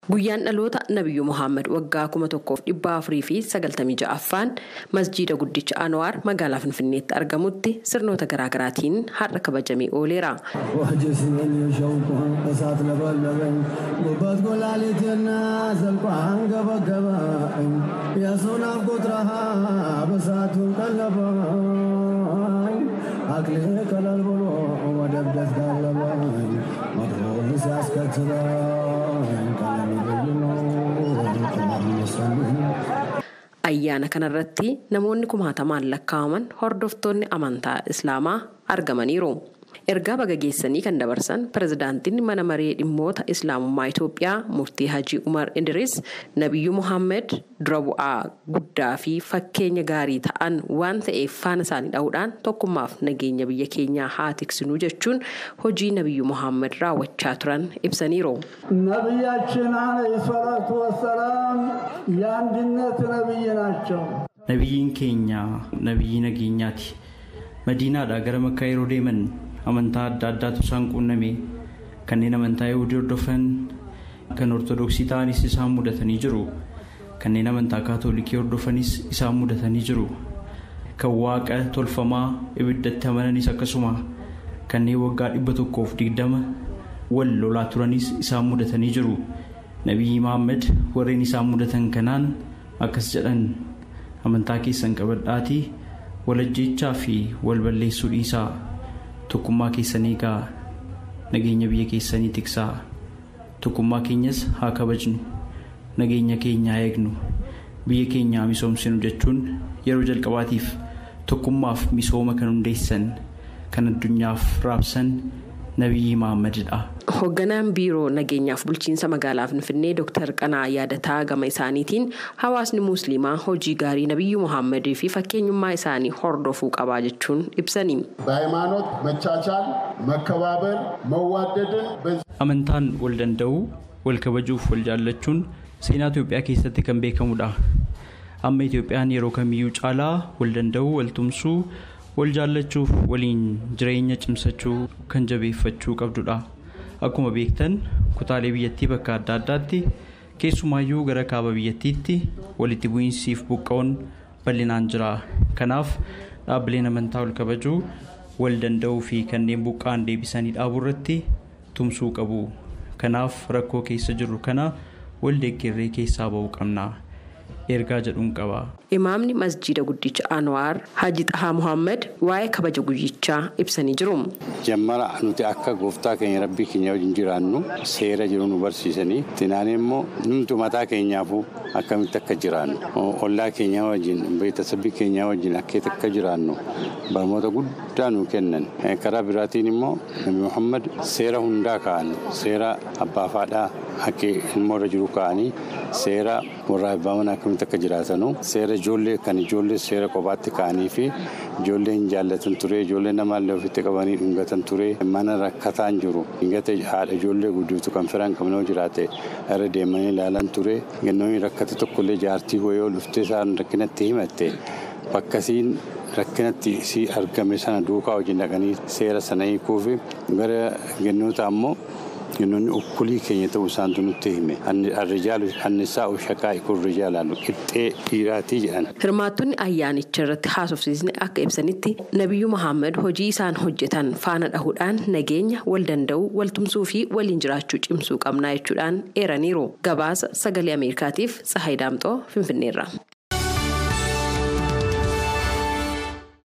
Guyyaan dhaloota Nabiyyu Muhammad waggaa 1496ffaan masjiida guddicha Anwaar magaalaa Finfinneetti argamutti sirnoota garaagaraatiin har'a kabajamee ooleera. Ayyaana kanarratti namoonni kumaatamaan lakkaa'aman hordoftoonni amantaa Islaamaa argamaniiru. Ergaa baga geessanii kan dabarsan pirezidaantiin mana maree dhimmoota Islaamummaa Itoophiyaa Muftii Hajii Umar Idris Nabiyyu Muhammad dura bu'aa guddaa fi fakkeenya gaarii ta'an waan ta'eef faana isaanii dha'uudhaan tokkummaaf nageenya biyya keenyaa haa tiksinuu jechuun hojii Nabiyyu Muhammad raawwachaa turan ibsaniiru. ነቢያችን ዓለይሂ ሰላቱ ወሰላም የአንድነት ነቢይ ናቸው። Nabiyyiin keenya nabiyyi nageenyaati. Madiinaadhaa gara Makkaa yeroo deeman amantaa adda addaatu isaan quunname. Kanneen amantaa Yahudii hordofan, kan Ortodoksii ta'anis isaan mudatanii jiru. Kanneen amantaa Kaatolikii hordofanis isaan mudatanii jiru. Kan waaqa tolfamaa ibiddatti amananis akkasuma. Kanneen waggaa 120 wal lolaa turanis isaan mudatanii jiru. Nabiyyi Muhammad warreen isaan mudatan kanaan akkas jedhan: amantaa keessan qabadhaatii wal ajjeechaa fi wal balleessuu dhiisaa. Tokkummaa keessan eegaa, nageenya biyya keessanii tiksaa. Tokkummaa keenyas haa kabajnu, nageenya keenya haa eegnu, biyya keenya haa misoomsinu jechuun yeroo jalqabaatiif tokkummaaf misooma kan hundeessan, kan addunyaaf raabsan Nabiyyi Muhammadidha. Hoogganaan biiroo nageenyaaf bulchiinsa magaalaa Finfinnee Dr. Qanaa Yaadataa gama isaaniitiin hawaasni Musliimaa hojii gaarii Nabiyyu Muhammadii fi fakkeenyummaa isaanii hordofuu qabaa jechuun ibsani. በሃይማኖት መቻቻል፣ መከባበር፣ መዋደድን Amantaan wal danda'uu, wal kabajuuf wal jaallachuun seenaa Itoophiyaa keessatti kan beekamudha. Amma Itoophiyaan yeroo kamiyyuu caalaa wal danda'uu, wal tumsuu, wal jaallachuuf waliin jireenya cimsachuu kan jabeeffachuu qabdudha. Akkuma beektan kutaalee biyyattii bakka adda addaatti keessumaayyuu gara kaaba biyyattiitti walitti bu'iinsiif buqqa'uun bal'inaan jira. Kanaaf dhaabbileen amantaa wal kabajuu, wal danda'uu fi kanneen buqqa'an deebisanii dhaabuu irratti tumsuu qabu. Kanaaf rakkoo keessa jirru kana wal deeggarree keessaa ba'uu qabna. Ergaa jedhuun qaba. Imaamni masjiida guddicha Anwaar Haji Xahaa Muhammad waa'ee kabaja guyyichaa ibsanii jiru. Jammara nuti akka gooftaa keenya rabbii keenya wajjin jiraannu seera jiru nu barsiisanii xinaanee immoo numtu mataa keenyaafuu akkamitti akka jiraannu ollaa keenya wajjin beektasabii keenya wajjin akkeetti akka jiraannu barnoota guddaa nu kennan. Karaa biraatiin immoo Nabi Muhammad seera hundaa kaa'an, seera abbaa faadhaa akka ilmoo irra jiru kaa'anii, seera warra abbaa manaa akkamitti akka jiraatanu, seera ijoollee kan ijoollee seera kophaatti kaa'anii fi ijoollee hin jaallatan ture, ijoollee namaallee ofitti qabanii dhungatan ture, mana rakkataan jiru dhungate haadha ijoollee guddiftu kan firaan qabnoo jiraate irra deemanii ilaalan ture. Gannoonni rakkate tokkollee jaartii wayoo dhuftee isaan rakkinatti himatte bakkasiin rakkinatti si argame sana duukaa wajjin dhaqanii seera sana hiikuu fi gara gannoota ammoo gannoonni ukkulii keenya ta'uu isaantu nutti hime. Arrijaalu annisaa'u shaqaa'iqu rijaalaalu qixxee dhiiraatii jedhan. Hirmaattonni ayyaanicha irratti haasofsiisni akka ibsanitti Nabiyyu Muhammad hojii isaan hojjetan faana dhahuudhaan nageenya wal danda'uu, wal tumsuu fi waliin jiraachuu cimsuu qabnaa jechuudhaan eeraniiru. Gabaasa sagalee Ameerikaatiif Tsahaay Daamxoo Finfinneerra.